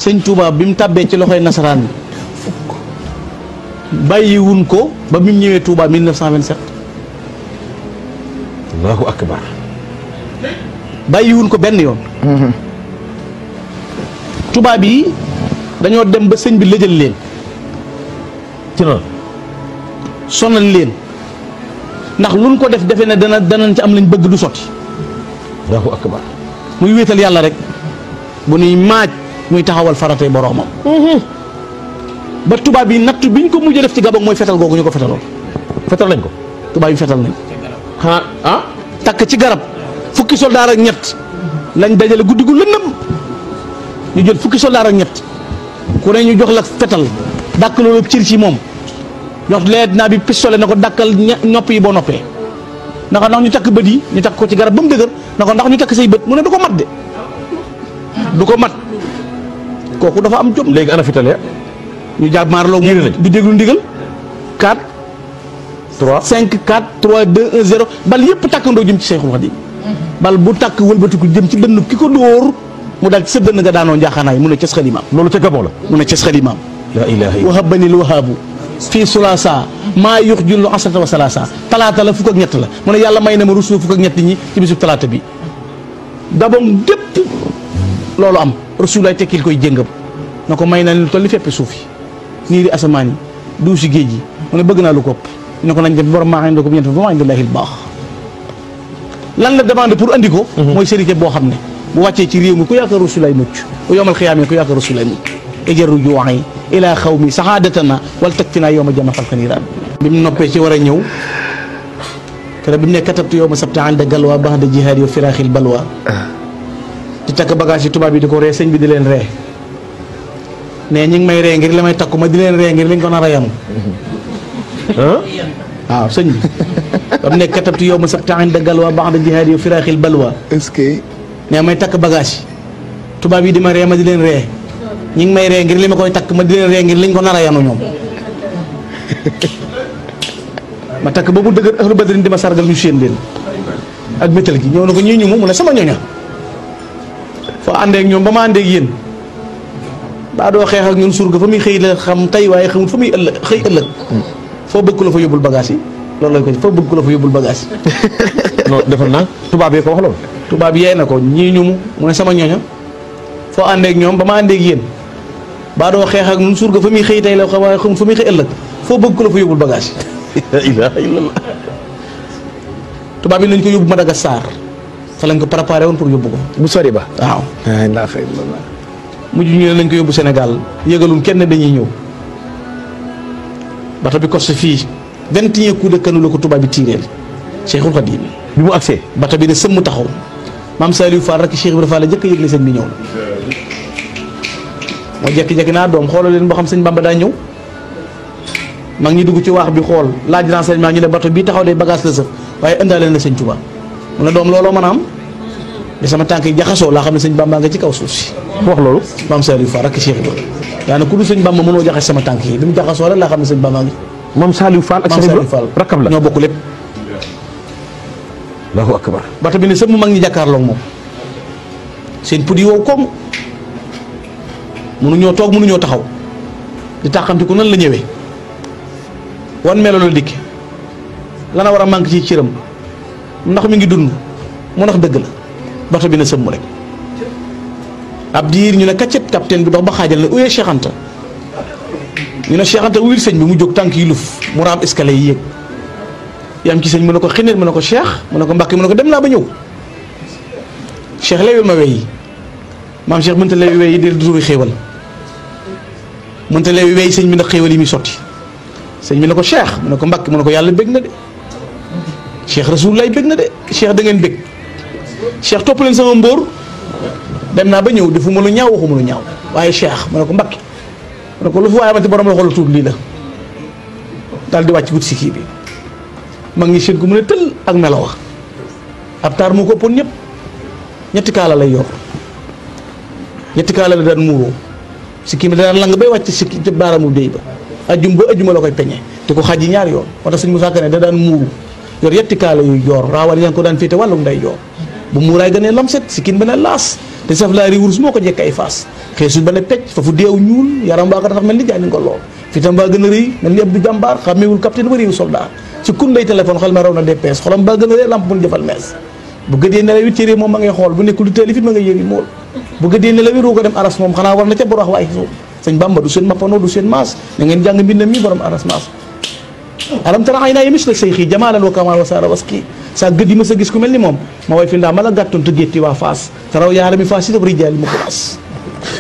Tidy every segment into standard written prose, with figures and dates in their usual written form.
sëñ Touba bi mu tàbbee ci loxoy nasaraan bàyyiwun ko ba bi mu ñëwee Touba 1927. Allahu akbar. bàyyiwun ko benn yoon. tubaab yi dañoo dem ba sëñ bi lëjal leen. ci noonu. sonal leen ndax luñ ko def defe ne danañ ci am lañ bëgg du sotti. Allahu akbar. muy wéetal yàlla rek bu nuy maaj muy taxawal faratay boroomam. ba tubaab yi natt biñ ko mujj def ci Gabon mooy fetal googu ñu ko fetaloon. fetal lañ ko. tubaab yi fetal nañ. xanaa ah. takk ci garab fukki soldaar ak ñett lañ dajale guddi gu lëndëm ñu jël fukki soldaar ak ñett ku ne ñu jox la fetal dàkk loolu cër ci moom jox leet naa bi pistolet na ko dàkkal nopp yi boo noppee ndax ñu takk bët yi ñu takk ko ci garab ba mu dëgër na ko ndax ñu takk say bët mu ne du ko mat de du ko mat kooku dafa am jom. léegi ana fitale. ñu jàpp maarloo du déglu ndigal 4 3 5 4 3 2 1 0 bal yëpp tàkkandoo jëm ci Seexul Xadiim bal bu tàkk wëlbatiku jëm ci dënn ki ko dóor mu daal ci sa dënn nga daanoo njaaxaanaay mu ne cës xalimaam. loolu ca Gabon la. mu ne cës xalimaam. la ilaha illa wahabanil wahaabu fii sulaasa maa yux jullu asrata wa salaasa talaata la fukk ak ñett la mu ne yàlla may na ma rusu fukk ak ñett ñi ci bisub talaata bi Gabon gépp loolu am Rasulullaay tekkil koy jéngam na ko may na lu toll ni feppi suuf yi niiri asamaan yi duusi géej yi mu ne bëgg naa lu ko ëpp ne ko nañ def borom maa indi ko bu ñeent fa maa indi laahi baax lan la demande pour andi ko. mooy sérité boo xam ne bu wàccee ci réew mi ku yaakaar Rasulullaay mucc bu yomal xiyaamee ku yaakaar Rasulullaay mucc ejaru juwaay ilaa xaw mi saxaadatana wal tag fi naa yow ma jama xalka niiraan bi mu noppee ci war a ñëw kere bi mu ne katabtu yow ma sabta ànd galwa baax da jihaad yow firaaxil balwa di takk bagage yi tubaab yi di ko ree sëñ bi di leen ree ne ñi ngi may ree ngir li may takku ma di leen ree ngir liñ ko nar a yanu waaw sëñ bi ba mu ne katabtu yow ma sabta ànd galwa baax da jihaad yow firaaxil balwa est-ce que ne may takk bagage yi tubaab yi di ma ree ma di leen ree ñi ngi may ree ngir li ma koy takk ma di leen ree ngir liñ ko nar a yanu ñoom ma takk ba mu dëgër ahlu badrin di ma sargal ñu séen leen ak métal gi ñëw na ko ñuy ñu mu ne sama ñoña foo àndeek ñoom ba ma àndeek yéen daa doo xeex ak ñun surga fa muy xëy la xam tey waaye xamul fa muy ëllëg xëy ëllëg foo bëgg ku la fa yóbbul bagage yi loolu lañ ko foo bëgg ku la fa yóbbul bagage yi non defal naa tubaab yi ko wax loolu. tubaab yee na ko ñii ñu mu ne sama ñoña foo àndeek ñoom ba ma àndeek yéen baa doo xeex ak ñun surga fa muy xëy tey la xam waaye xamul fa muy xëy ëllëg foo bëgg ku la fa yóbbul bagage yi la ilaha illallah. tubaab yi nañ ko yóbbu Madagascar fa lañ ko préparé woon pour yóbbu ko bu sori ba. waaw la ilaha illallah. mujj ñu ne lañ ko yóbbu Sénégal yëgalul kenn dañuy ñëw bato bi costé fii 21 coups de canon la ko tubaab bi tiireel Cheikhul Khadim bi mu agsee. bato bi ne sëmm taxaw maam Saliou Fall rek Cheikh Ibrahima Fall la njëkk a yëg ne sëñ bi ñëw na moo jekki-jekki naa doom xoolal leen boo xam sëñ Bamba daa ñëw mag ñi dugg ci waax bi xool laaj renseignement ñu ne bato bii taxaw de bagage la sëf waaye indaale na sëñ Touba mu ne doom looloo mën a am de sama tànk yi jaxasoo laa xam ne sëñ Bamba nga ci kaw suuf si wax loolu. maam Saliou Fall rek Cheikh Ibrahima daanaka ku dul sëñ Bamba mënoo jaxase sama tànk yi bi mu jaxasoo rek laa xam ne sëñ Bamba ngi moom Saliou Fall ak maam Cheikh Saliou Ibrahima Fall rakkam la. ñoo bokk lépp Allahu akbar. bato bi ne sëpp mu mag ñi jàkkaarloog moom seen pud yi wow koŋ mënuñoo toog mënuñoo taxaw di tàqamti ku nan la ñëwee wan melo la dikk lana war a manque ci cëram ndax mi ngi dund mu ndax dëgg la bato bi ne sëmm rek ab diir ñu ne kaccet capitaine bi dox ba xaajal ne uyee Cheikh Anta ñu ne Cheikh Anta wuyul sëñ bi mu jóg tànk yi luf mu raam escalier yi yéeg yam ci sëñ mu ne ko xineet mu ne ko Cheikh mu ne ko Mbàkke mu ne ko dem naa ba ñëw Cheikh leewul ma wey yi maam Cheikh mënta leewi wey yi di duri xéewal mënta leewi wey sëñ bi ndax xéewal yi muy sotti sëñ bi ne ko Cheikh mu ne ko Mbàkke mu ne ko yàlla bég na de Cheikh Rasulullah bég na de Cheikh da ngeen bég Cheikh topp leen sama mbóor dem naa ba ñëw defu ma lu ñaaw waxu ma lu ñaaw waaye Cheikh mu ne ko Mbàkke mu ne ko lu fi waaye amati borom la xoolal tuut lii la daal di wàcc wut si kii bi mag ñi seen ko mu ne tël ak melo wax ab taar moo ko ëppoon ñëpp ñetti kaala lay yor ñetti kaala la daan muuroo si kii bi daan lang bay wàcc si kii baaraamu déy ba ajjum ba ajjuma la koy peñe te ko xaj yi ñaari yoon moo tax sëñ Moussa Ka ne da daan muuru yor yetti kaala yuy joor raawal yaa ko daan féete wàllum nday joor bu muuraay gënee lamset si kin ba ne laas te saf laa ri wurus moo ko jekk ay faas xeesul ba ne pecc fa fu deew ñuul yaram baa ko tax mel ni jaani ngoloo fitam baa gën a rëy mel ni ab du jàmbaar xàmmeewul capitaine ba réewu soldat ci kun lay téléphone xel ma raw na DPS xolam baa gën a rëy lamp mun jëfal mees bu gëdee nelaw it ci réew moom ma ngay xool bu nekkul lu teel fit ma ngay yëri mool bu gëdee nelaw it ruu ko dem aras moom xanaa war na ca bor wax waaye suuf sëñ Bamba du seen mappanoo du seen maas na ngeen jàng mbindam mi borom aras maas alam tara ay naa yi mis la say xii jamaalan wa kamal wa saara was kii saa gëd yi ma sa gis ku mel ni moom ma way fi ndaa ma la gàttoon te gétti waa Faas te raw yaara mi Faas yi dab rijaali mu commence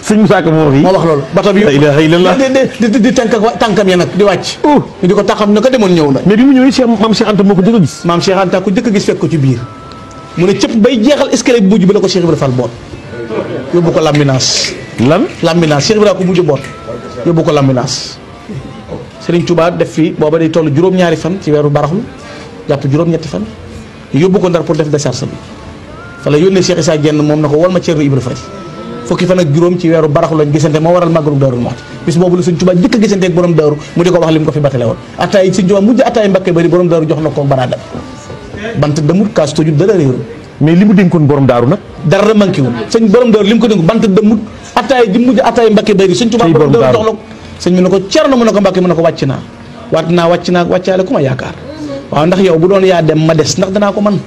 sëñ Moussa Ka moo wax yi moo wax loolu bato bi la ilaha illallah di tànkam ya nag di wàcc ñu di ko taxam ne ko demoon ñëw na mais bi mu ñëwee Cheikh maam Cheikh Anta moo ko jëkk a gis maam Cheikh Anta ko jëkk a gis fekk ko ci biir mu ne cëpp bay jeexal escalier bu mujj bi la ko Cheikh Ibrahima Fall boot yóbbu ko Lambinaas Lambinaas Cheikh Ibrahima ko mujj boot yóbbu ko Lambinaas Serigne Touba def fi booba day toll juróom-ñaari fan ci weeru baraxlu jàpp juróom-ñetti fan yóbbu ko Ndar pour def décharge bi fa la yónnee Cheikh Issa Dieng moom na ko wal ma Thierno Ibra Fati fukki fan ak juróom ci weeru baraxlu lañ gisante moo waral màggalu Daaru Muxti bis boobu la Serigne Touba jëkk a gisante ak borom daaru mu di ko wax li mu ko fi batale woon attaay Serigne Touba mujj attaay Mbakke bari borom daaru jox na ko baraadam bant dëmut kaas tojut dara réeru mais li mu dénkoon borom daaru nag dara manqué wul sëñ borom daaru li mu ko dénk bant dëmut attaay ji mujj attaay Mbakke bari Serigne Touba borom daaru jox na ko sëñ bi ne ko Cerno mu ne ko Mbàkke mu ne ko wàcc naa wàccaale ku ma yaakaar waaw ndax yow bu doon yaa dem ma des ndax danaa ko man